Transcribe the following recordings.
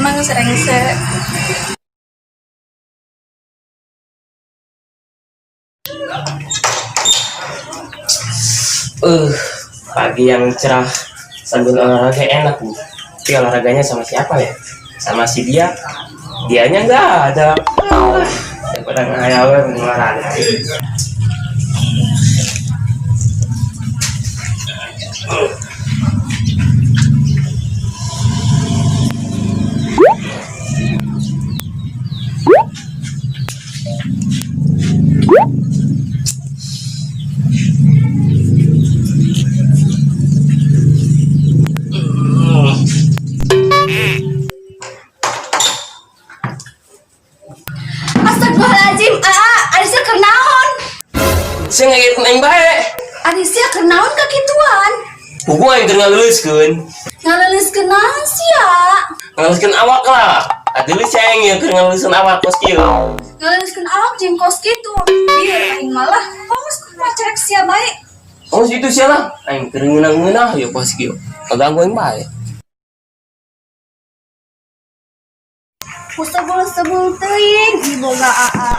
mah geus rengse. Pagi yang cerah sambil olahraga enak nih. Tapi olahraganya sama siapa ya? Sama si dia. Dianya nggak ada. Ah, daripada ngayal olahraga. Astagfirullahaladzim, aa, ari sia keur naon? Saya ngagetin aing bae. Ari sia keur naon kakituan? Puguh aing keur ngaleuleuskeun. Ngaleuleuskeun naon sia? Ngaleuleuskeun awak lah. Adeuleuh aing ya keur ngaleuleuskeun awak kos kieu. Ngaleuleuskeun awak jeung kos kitu. Bieu aing malah kos kumaha cerek sia bae. Oh situ sia lah. Aing keur ngeunah-ngeunah ya kos kieu. Ngaganggu aing bae. Ku sebul-sebul teuing ieu boga aa.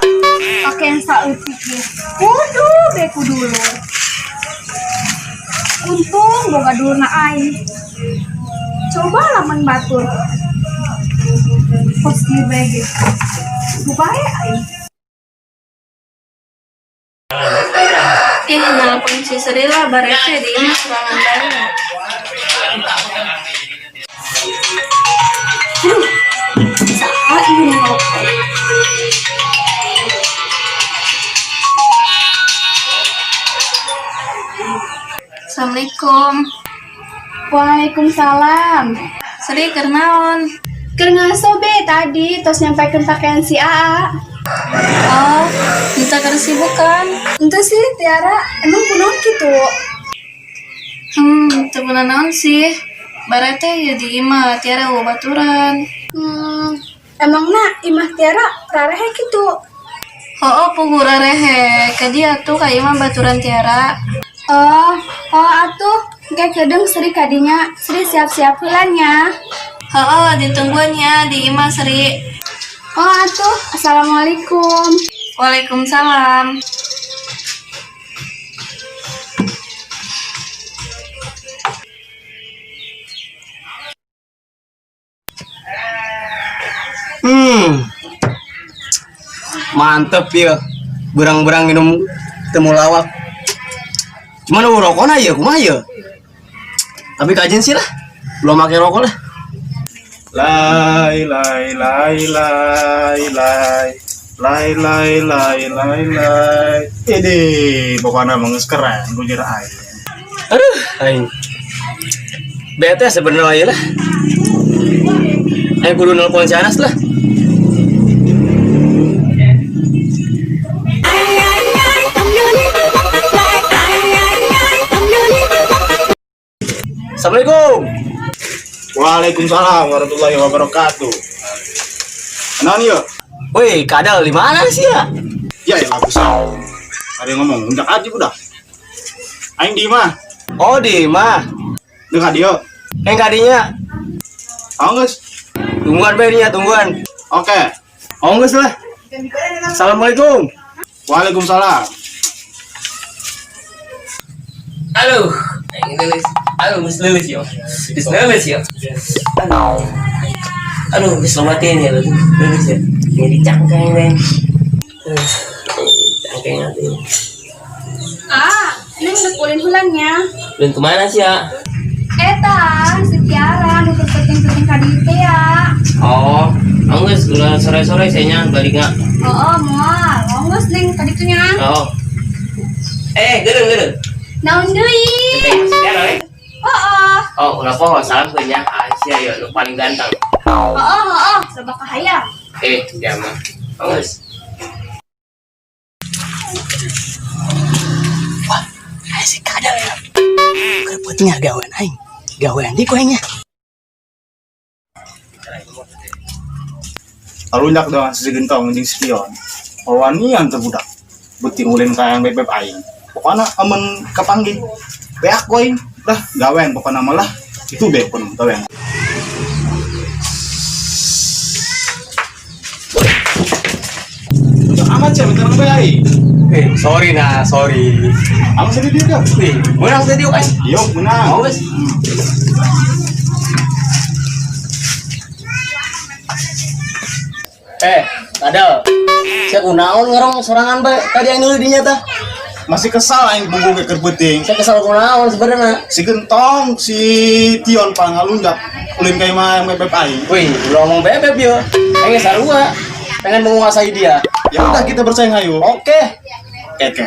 Pakaian saeutik ge. Kudu be ku dulur. Untung boga dulurna aing. Coba lamun batur. Kos kieu bae ge. Ku bae aing. Ih, nelpon si Sri lah, barete di imah sorangan bae. Aduh, saha ieu nu nelpon? Assalamualaikum. Waalaikumsalam. Sri keur naon? Keur ngaso be tadi tos nyampaikan pakaian si AA. Oh, minta keur sibukan. Ente sih Tiara, emang kunaon kitu? Teu naon sih. Barete ya di imah Tiara eueuh baturan. Emangna imah Tiara rarehe kitu? Heueuh puguh rarehe, ka dieu atuh ka imah baturan Tiara. Oh, oh atuh, engke kedeung Sri kadinya. Sri siap-siap heula nya. Heueuh, ditungguan ya di imah Sri. Oh atuh, assalamualaikum. Waalaikumsalam. Mantep ya. Berang-berang minum temulawak. Cuman eueuh rokona ya kumaha ya? Tapi kajian sih lah. Belum pakai rokok lah. Lai lai lai lai lai lai lai lai lai lai. Ini pokoknya emang geus keren gulir aing. Aduh, aing. Bete sebenarnya lah. Aing kudu nelpon si Anas lah. Assalamualaikum. Waalaikumsalam warahmatullahi wabarakatuh. Naon ieu? Woi, kadal di mana sih ya? Ya ya bagus. Ada yang ngomong, undak aja udah. Aing di mah. Oh, di mah. Dekat dia. Eh, kadinya. Oh, geus. Tungguan bae nya, tungguan. Oke. Oh, geus lah. Assalamualaikum. Waalaikumsalam. Aduh, aing leuleus. Aduh, geus leuleus yo. Geus leuleus yo. Aduh. Aduh, geus lobatin ya, aduh, leuleus ya. Ini dicangkeng, Neng. Aduh, cangkeng atuh. Ah, Neng udah ulin heula nya. Ulin kemana sih ya? Eta, si Tiara nu keur penting-penting ka dieu teh ya. Oh, geus ulah sore-sore saya balik nggak? Oh, moal. Oh, geus Neng ka ditu nya. Oh. Gereng, gereng. Naon deui? Tiara, eh? Heeh. Oh, ulah poho salam ke nya Asia ya, nu paling ganteng. Heeh, heeh, loba kahayang. Ya mah. Oh, geus. Wah, si kadal ya. Keur penting gawean aing. Gawean di kuenya. Talunjak dengan sisi gentong jeung spion. Wawanian teu budak. Beuting ulin ka yang bebeb aing. Pokokna amun kapanggih beak ku aing. Lah gawean pokokna mah lah. Itu be pun gawean. Amat sih, minta nambah aing. Eh, sorry nah, sorry. Amat sih dia dah. Wih, menang tadi kan? Yuk, menang. Mau guys? Eh, kadal. Saya kunaon ngerong sorangan bae tadi yang dulu dinya tah. Masih kesal aing bubu ke kerbeting. Saya kesal kunaon sebenarnya. Si Gentong, si Tion pangalunjak ulin ka imah yang bebek aing. Wih, belum ngomong bebek yo. Pengen sarua. Pengen menguasai dia. Ya udah kita bersaing ayo. Oke. Oke, oke.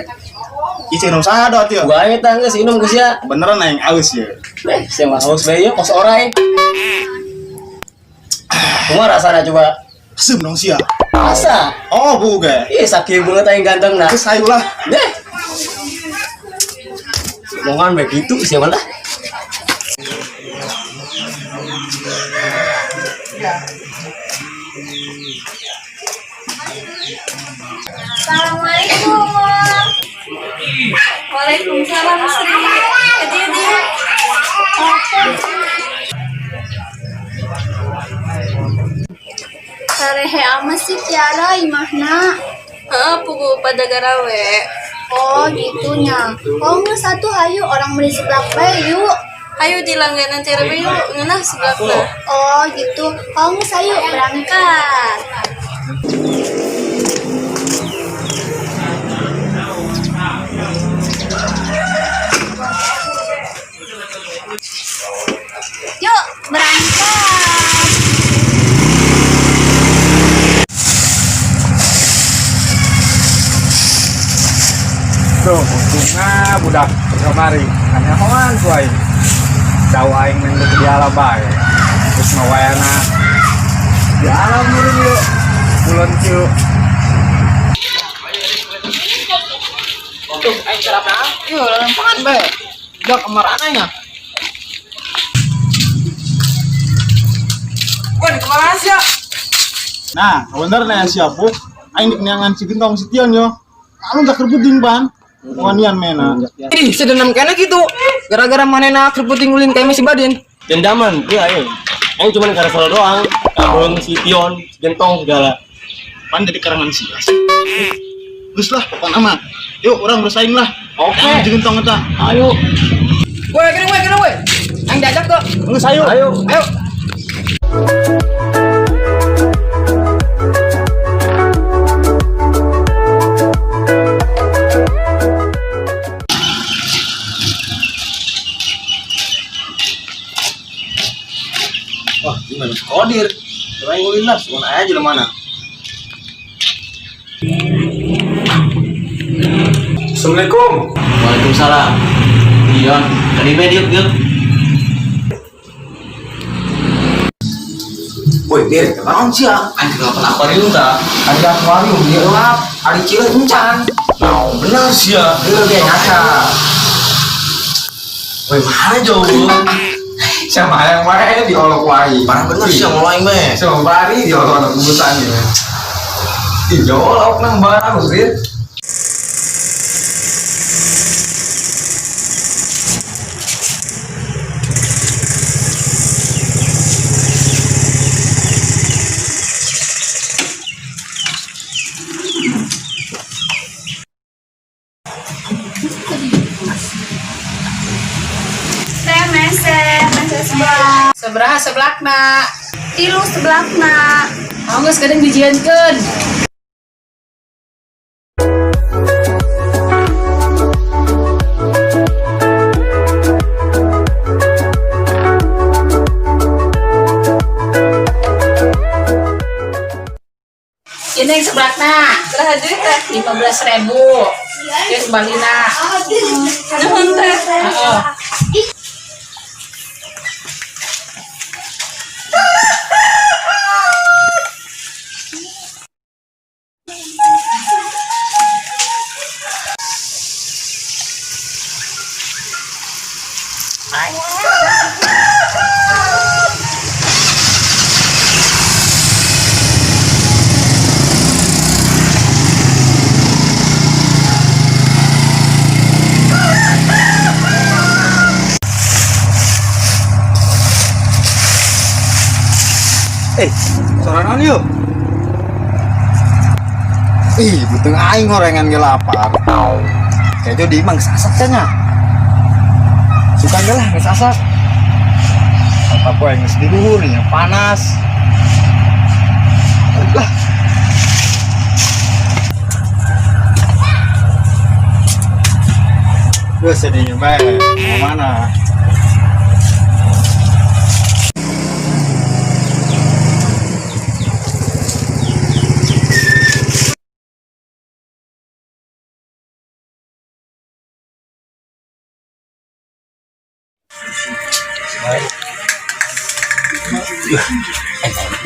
Ieu nu saha doa tio? Gua aja tah geus inum geus ya. Beneran aing aus ya. Eh, saya mah haus bae yo kos orai. Kumaha rasana coba? Asem dong sia. Asa? Oh, bubu ge. Ih, sakit banget aing ganteng nah. Geus hayu lah. Deh. Omongan begitu siapa lah? Assalamualaikum. Waalaikumsalam Sri. Dia dia. Sarehe amat sih Tiara imahna. Heeh, pugu pada garawe. Oh gitunya. Oh nggak satu hayu orang beli seblak bae yuk. Hayu di langganan Tiara bae yuk, ngeunah seblakna. Oh gitu. Oh nggak hayu berangkat. Yuk berangkat. Tuh, untungnya budak kemari. Kanyahoan ku aing. Jauh aing main di alam bae. Terus mah wayana di alam meureun yeuh. Kulon kieu. Tuh, aing celana. Yo, lempangan bae. Udah kemana nya? Wah, di kemana sih ya? Nah, bener nih siap bu. Aing dik neangan si Gentong si Tion yo. Anu gak kerbeting ban. Wanian mena. Ih, sedenam kena gitu. Gara-gara manena kerputing ulin kayak si Badin. Dendaman, iya aing. Aing cuman karena salah doang. Kabung si Tion, si Gentong segala. Pan jadi karangan sia. Geus lah pokokna mah. Yuk orang bersaing lah. Oke. Si Gentong eta. Ayo. Woi, kena woi, kena woi. Aing diajak tuh. Geus ayo. Ayo. Ayo. Wah, gimana? Kodir. Coba yang ngulin lah, suka aja lah mana. Assalamualaikum. Waalaikumsalam. Dion, tadi bae diuk diuk. Woi, Bir, naon sih ya? Aing kenapa akuarium ta? Ada akuarium di elap, ada cile encan. Bener sih ya. Bener ge ngaca. Woi, mana jauh? Sama yang wae diolok wae. Parah bener sih yang aing mah. Sama bari diolok anak kubusan ya. Ih, jolok nang barang sih. Teh mese, mese seblak. Sabaraha seblakna. Tilu seblakna. Oh, geus kadang dijiankeun. Ini yang seblakna. Sabaraha duit teh? 15.000. Ieu sebalina. Nuhun teh. Heeh. Eh, suara naon yuk? Ih, beuteung aing gorengan ge lapar. Kejo di imah geus asak nya. Suka ge lah geus asak. Apa poe geus di luhur nya panas. Balik lah. Geus jadinya bae. Mau mana?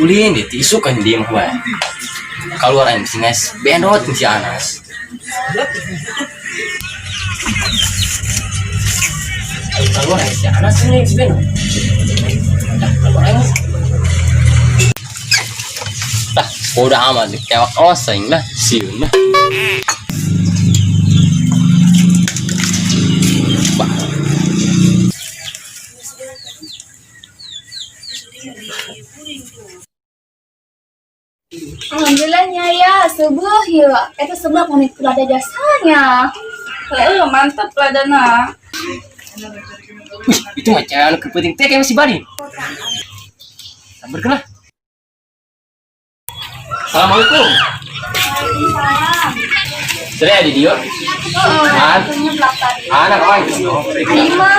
Ulin deh, tisu kan dia mah bae. Keluar aing si nges bendot si Anas. Keluar aing si Anas ini si bendot. Dah, keluar aing. Dah, udah amat kewak oseng lah, siun lah. Bah. Alhamdulillahnya ya, sebuah ya. Itu sebelah pamit ada jasanya. Heeh, mantap ladana. Wih, itu mah cewek anu kepenting teh kayak masih bari. Sambar kena. Assalamualaikum. Waalaikumsalam. Sering ada dia. Heeh, Anak kawan. Lima.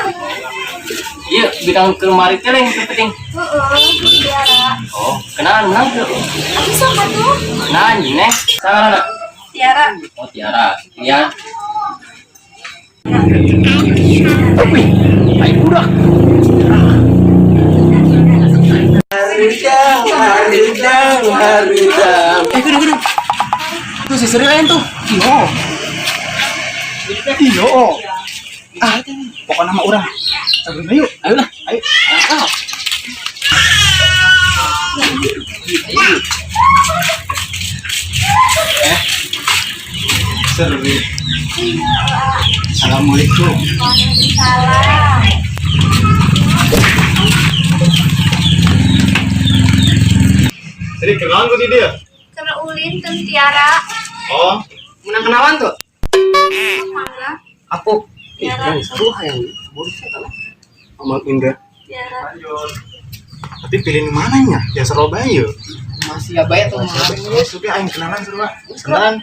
Iya, bidang ke lemari teh yang penting. Heeh, Tiara. Oh, kenalan menang tuh. Aku sama tuh. Kenalan gini. Sama anak. Tiara. Oh, Tiara. Iya. Wih, ayo budak. Haridang, haridang, haridang. Eh, gede, gede. Tuh si Sri lain tuh. Iyo. Iyo. Ah, pokoknya mah urang. Sabrina yuk. Ayo lah. Ayo. Ah. Eh. Seru. Assalamualaikum. Waalaikumsalam. Jadi kenalan gue di dia. Karena ulin teu Tiara. Oh, Menang kenalan tuh. Mangga. Aku. Tiara. Seru hayang. Amang Indra. Tiara. lanjut. Tapi pilih mana nya? Ya seru bae yuk. Masih ya bae tuh mah. Suka aing kenalan seru ah. Kenalan.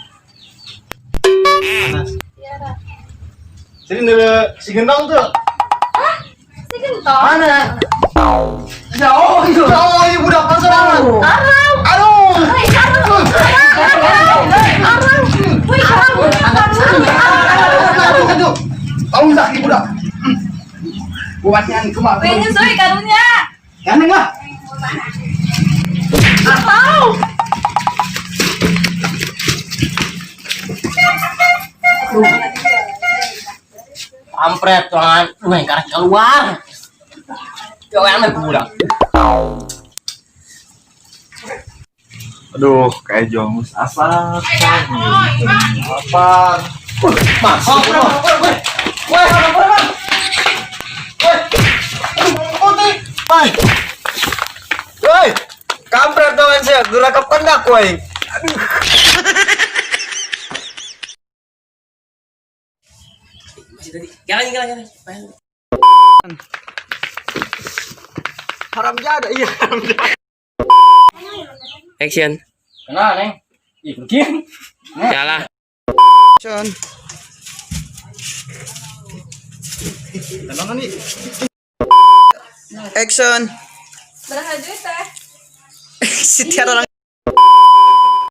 Panas. Tiara. Jadi nere si gendong tuh. Si gentong. Mana? Jauh itu. Oh, ini budak pasar. Aram. Aduh. Woi, aram. Aram. Aram. Woi, aram. Aduh, aduh. Tahu sakit budak. Buatnya kumaha? Weh, nyusui karunya. Gandeng lah. Mau. Kampret tuangan, lu yang karek keluar. Gawean mah budak. Aduh, kayak jongus asak. Lapar. Masuk. Woi, woi, Woi. Woi. Kampret dong sih, gerak kendak woi. Masih tadi. Jalan, jalan, jalan. Haram jada, iya haram jada. Action. Kenal, Neng. Ih, mungkin. Jalan. Action. Tenang nih. Action. Berapa duit teh? Si Tiara.